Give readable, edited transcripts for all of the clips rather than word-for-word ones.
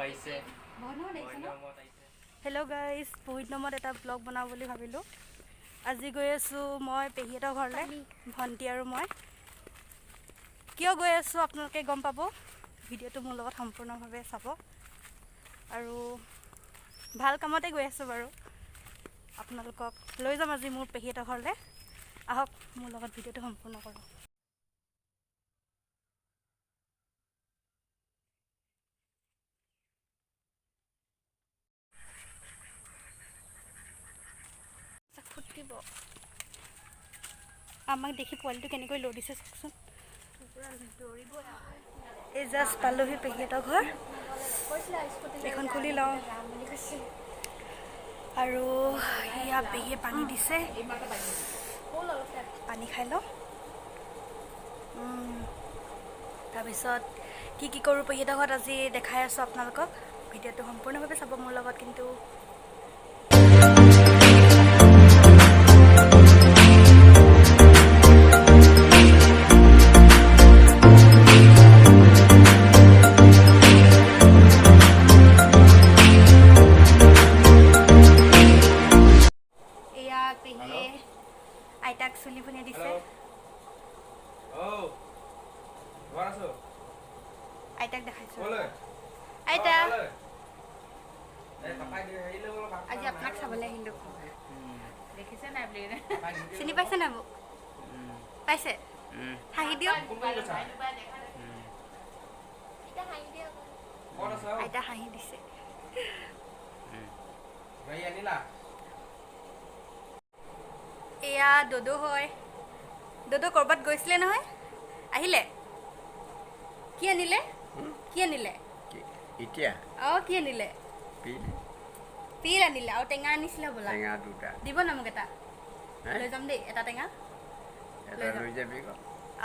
আহিছে। Hello' guys, বহুত দিনৰ মূৰত এটা ব্লগ বনাওঁ বুলি ভাবিলোঁ। আজি গৈ আছোঁ মই পেহীহঁতৰ ঘৰলৈ, ভণ্টি আৰু মই। কিয় গৈ আছোঁ আপোনালোকে গম পাব, ভিডিঅ'টো মোৰ লগত সম্পূৰ্ণভাৱে চাব। আৰু ভাল কামতে গৈ আছোঁ বাৰু, আপোনালোকক লৈ যাম আজি মোৰ পেহীহঁতৰ ঘৰলৈ। আহক মোৰ লগত ভিডিঅ'টো সম্পূৰ্ণ কৰোঁ। ফুটিব আমাক দেখি পোৱালিটো কেনেকৈ লৰিছে চাওকচোন। এই জাষ্ট পালোহি পেহীহঁতৰ ঘৰ, এইখন খুলি লওঁ। আৰু সেয়া পেহীয়ে পানী দিছে, পানী খাই লওঁ। তাৰপিছত কি কি কৰোঁ পেহীহঁতৰ ঘৰত আজি দেখাই আছোঁ আপোনালোকক। ভিডিঅ'টো সম্পূৰ্ণভাৱে চাব মোৰ লগত। কিন্তু এয়া পেহীয়ে আইতাক চুলি ফুনি দিছে। আইতাক দেখাইছোঁ। আইতা, আজি আপোনাক চাবলৈ আহিলোঁ। চিনি পাইছে নাই মোক? পাইছে? হাঁহি দিয়ক। আইতা হাঁহি দিছে। এয়া দদৌ হয়। দদৌ ক'ৰবাত গৈছিলে নহয়, আহিলে? কি আনিলে? কি আনিলে এতিয়া? অঁ, কি আনিলে? পিল আনিলে আৰু টেঙা আনিছিলে বোলা। টেঙা দুটা দিব না মোক? এটা লৈ যাম দেই, এটা টেঙা লৈ যাবি।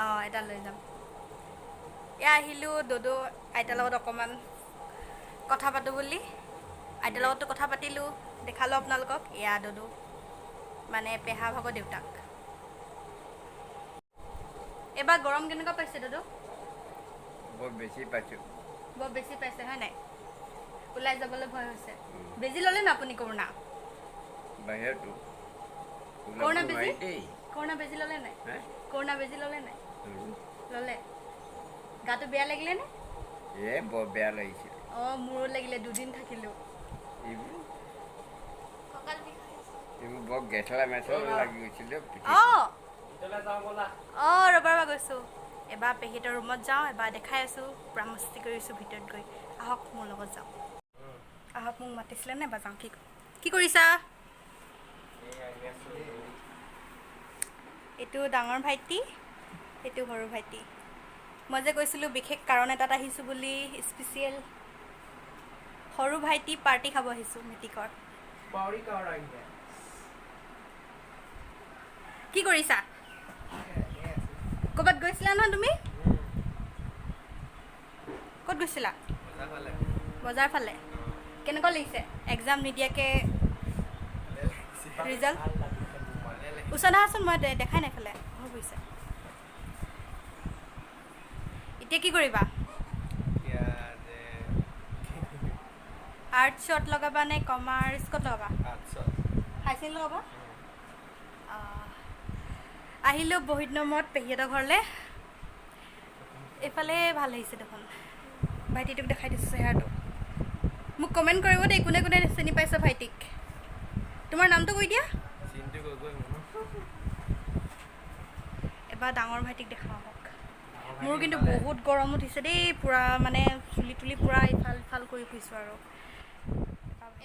অঁ, এটা লৈ যাম। এয়া আহিলোঁ দদৌ আইতাৰ লগত অকণমান কথা পাতোঁ বুলি। আইতাৰ লগতো কথা পাতিলোঁ, দেখালোঁ আপোনালোকক। এয়া দদৌ মানে পেহা ভাগৰ দেউতাক। এবাৰ গৰম কেনেকুৱা পাইছে দদৌ? বৰ বেছি পাইছোঁ। বৰ বেছি পাইছে হয় নাই? ওলাই যাবলৈ ভয় হৈছে। বেজি ল'লে ন আপুনি? কৰোণা বাহিৰতো কৰোণা বেজি, কৰোণা বেজি ল'লে নাই? কৰোণা বেজি ল'লে নাই? ল'লে। গাটো বেয়া লাগিলে নে? এ বৰ বেয়া লাগিছে। অঁ, মোৰো লাগিলে, দুদিন থাকিলোঁ। এইবোৰ বৰ গেঠলা মেথলা লাগি গৈছিলে। অঁ অঁ, ৰ'বা ৰ'বা, গৈছোঁ। এবাৰ পেহীহঁতৰ ৰুমত যাওঁ, এবাৰ দেখাই আছোঁ, পূৰা মস্তি কৰিছোঁ ভিতৰত গৈ। আহক মোৰ লগত যাওঁ। আহক, মোক মাতিছিলে নে? এবাৰ যাওঁ। কি কি কৰিছা? এইটো ডাঙৰ ভাইটি, এইটো সৰু ভাইটি। মই যে কৈছিলোঁ বিশেষ কাৰণ এটাত আহিছোঁ বুলি, স্পেচিয়েল সৰু ভাইটি পাৰ্টি খাব আহিছোঁ মেট্ৰিকৰ। কি কৰিছা? ক'ৰবাত গৈছিলা নহয় তুমি? ক'ত গৈছিলা? বজাৰ ফালে। কেনেকুৱা লাগিছে এক্সাম নিদিয়াকৈ ৰিজাল্ট? ওচৰত আহাচোন, মই দেখাই নাই ফালে। হৈ গৈছে। এতিয়া কি কৰিবা? আৰ্টছত লগাবা নে কমাৰ্চ? ক'ত লগাবা? হাই ছেকেণ্ডেৰী লগাবা? আহিলোঁ বহুত দিনৰ মূৰত পেহীহঁতৰ ঘৰলৈ। এইফালে ভাল লাগিছে দেখোন। ভাইটিটোক দেখাই দিছোঁ চেহেৰাটো। মোক কমেণ্ট কৰিব দেই, কোনে কোনে চিনি পাইছ ভাইটিক। তোমাৰ নামটো কৈ দিয়া। এবাৰ ডাঙৰ ভাইটিক দেখাওঁ আহক। মোৰ কিন্তু বহুত গৰম উঠিছে দেই, পূৰা মানে চুলি তুলি পূৰা ইফাল ইফাল কৰি ফুৰিছোঁ। আৰু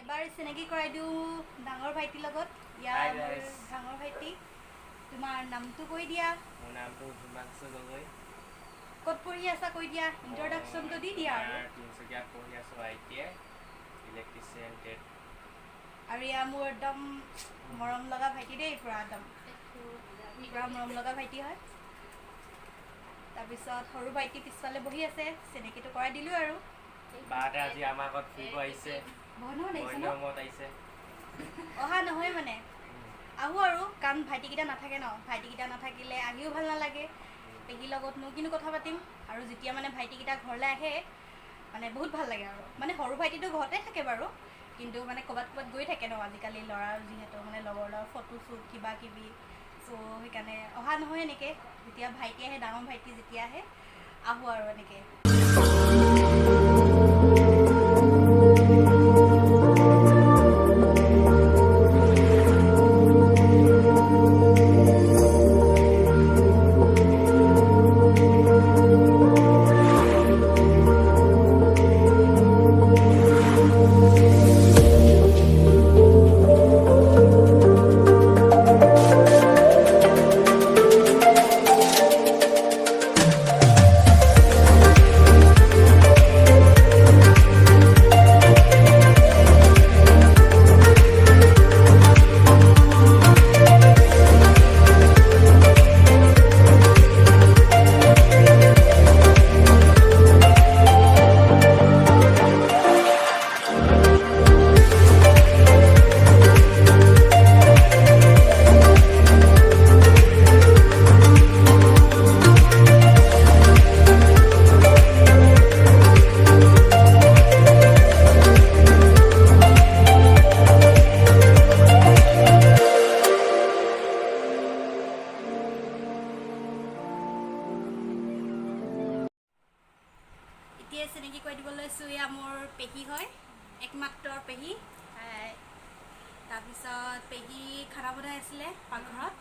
এবাৰ চিনাকি কৰাই দিওঁ ডাঙৰ ভাইটিৰ লগত। ইয়াৰ ডাঙৰ ভাইটি, তোমাৰ নামটো কৈ দিয়া। মোৰ নামটো হিমাংশু গগৈ। ক'ত পঢ়ি আছা কৈ দিয়া, ইন্ট্ৰডাকশ্যনটো দি দিয়া। আৰু তিনিচুকীয়াত পঢ়ি আছোঁ, I T I electrician trade. আৰু এয়া মোৰ একদম মৰম লগা ভাইটি দেই, পূৰা একদম পূৰা মৰম লগা ভাইটি হয়। তাৰপিছত সৰু ভাইটি পিছফালে বহি আছে, চিনাকিটো কৰাই দিলোঁ। আৰু বাহঁতে আজি আমাৰ ঘৰত ফুৰিব আহিছে। বহুত আহিছে। অহা নহয় মানে আহোঁ আৰু, কাৰণ ভাইটিকেইটা নাথাকে ন। ভাইটিকেইটা নাথাকিলে আহিও ভাল নালাগে। পেহীৰ লগতনো কিনো কথা পাতিম। আৰু যেতিয়া মানে ভাইটিকেইটা ঘৰলৈ আহে, মানে বহুত ভাল লাগে আৰু। মানে সৰু ভাইটিটো ঘৰতে থাকে বাৰু, কিন্তু মানে ক'ৰবাত ক'ৰবাত গৈ থাকে ন আজিকালি ল'ৰা, যিহেতু মানে লগৰ লগত ফটো শ্বুট কিবা কিবি, চ' সেইকাৰণে অহা নহয় এনেকৈ। যেতিয়া ভাইটি আহে, ডাঙৰ ভাইটি যেতিয়া আহে, আহোঁ আৰু এনেকৈ। এতিয়া চিনাকি কৰি দিব লৈছোঁ, এয়া মোৰ পেহী হয়, একমাত্ৰ পেহী। তাৰপিছত পেহী খানা বনাই আছিলে পাকঘৰত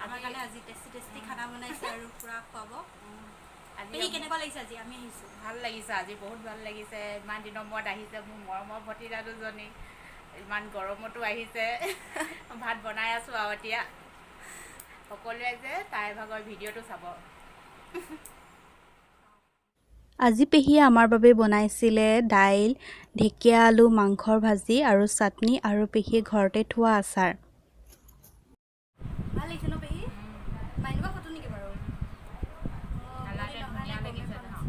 আমাৰ কাৰণে, আজি টেষ্টি টেষ্টি খানা বনাইছে আৰু পূৰা খুৱাব। পেহী, কেনেকুৱা লাগিছে আজি আমি আহিছোঁ? ভাল লাগিছে, আজি বহুত ভাল লাগিছে। ইমান দিনৰ মূৰত আহিছে মোৰ মৰমৰ ভতিজা দুজনী, ইমান গৰমতো আহিছে। ভাত বনাই আছোঁ আৰু এতিয়া সকলোৱে যে তাইৰ ভাগৰ ভিডিঅ'টো চাব। আজি পেহীয়ে আমাৰ বাবে বনাইছিলে দাইল, ঢেকীয়া আলু, মাংসৰ ভাজি আৰু চাটনি আৰু পেহীয়ে ঘৰতে থোৱা আচাৰ। ভাল লাগিছে ন পেহী? মাইনুবা ফটো নেকি বাৰু? কালাৰটো ধুনীয়া লাগিছে নহয়?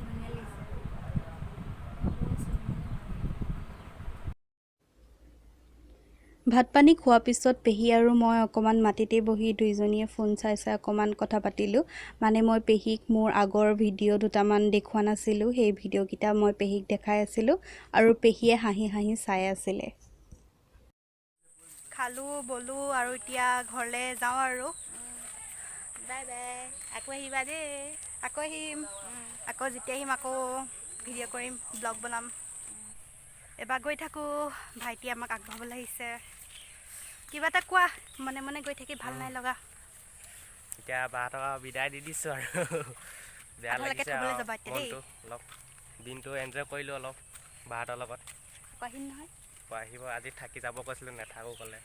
ধুনীয়া লাগিছে। ভাত পানী খোৱাৰ পিছত পেহী আৰু মই অকণমান মাটিতে বহি দুইজনীয়ে ফোন চাই চাই অকণমান কথা পাতিলোঁ। মানে মই পেহীক মোৰ আগৰ ভিডিঅ' দুটামান দেখুওৱা নাছিলোঁ, সেই ভিডিঅ'কেইটা মই পেহীক দেখাই আছিলোঁ আৰু পেহীয়ে হাঁহি হাঁহি চাই আছিলে। খালোঁ বলোঁ আৰু এতিয়া ঘৰলৈ যাওঁ আৰু। বাই বাই, আকৌ আহিবা দেই। আকৌ আহিম, আকৌ যেতিয়া আহিম আকৌ ভিডিঅ' কৰিম, ব্লগ বনাম। এবাৰ গৈ থাকোঁ, ভাইটি আমাক আগবঢ়াবলৈ আহিছে। কিবা এটা কোৱা, মনে মনে গৈ থাকি ভাল নাই লগা। এতিয়া বাহঁতক আৰু বিদায় দি দিছোঁ আৰু, বেয়া আধালৈকে লাগিছে থ'বলৈ আৰু যাবা এতিয়া দেই। মনটো অলপ। দিনটো এনজয় কৰিলোঁ অলপ বাহঁতৰ লগত। আকৌ আহিম নহয়? আকৌ আহিব, আজি থাকি যাব কৈছিলোঁ, নাথাকোঁ ক'লে।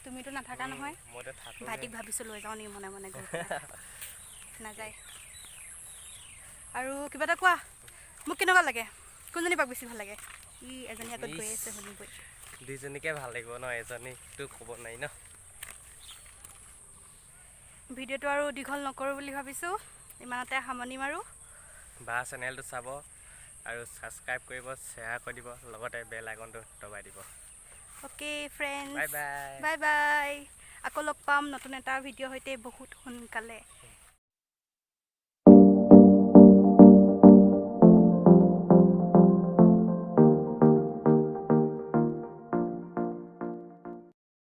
তুমিতো নাথাকা নহয়? মইতো থাকোঁ। ভাইটিক ভাবিছোঁ লৈ যাওঁ নেকি মনে মনে গৈ পেলাই। নাযায়। আৰু কিবা এটা কোৱা, মোক কেনেকুৱা লাগে, কোনজনী বাক বেছি ভাল লাগে? ই এজনী আগত গৈ আছে শুনি গৈ। দুইজনীকে ভাল লাগিব ন, এজনীকতো ক'ব নোৱাৰি ন। ভিডিঅ'টো আৰু দীঘল নকৰোঁ বুলি ভাবিছোঁ, ইমানতে সামৰণি মাৰোঁ। বা চেনেলটো চাব আৰু ছাবস্ক্ৰাইব কৰিব, শ্বেয়াৰ কৰি দিব, লগতে বেল আইকনটো দবাই দিব। Okay friends, bye bye. Bye bye. আকৌ লগ পাম নতুন এটা ভিডিঅ' সৈতে বহুত সোনকালে।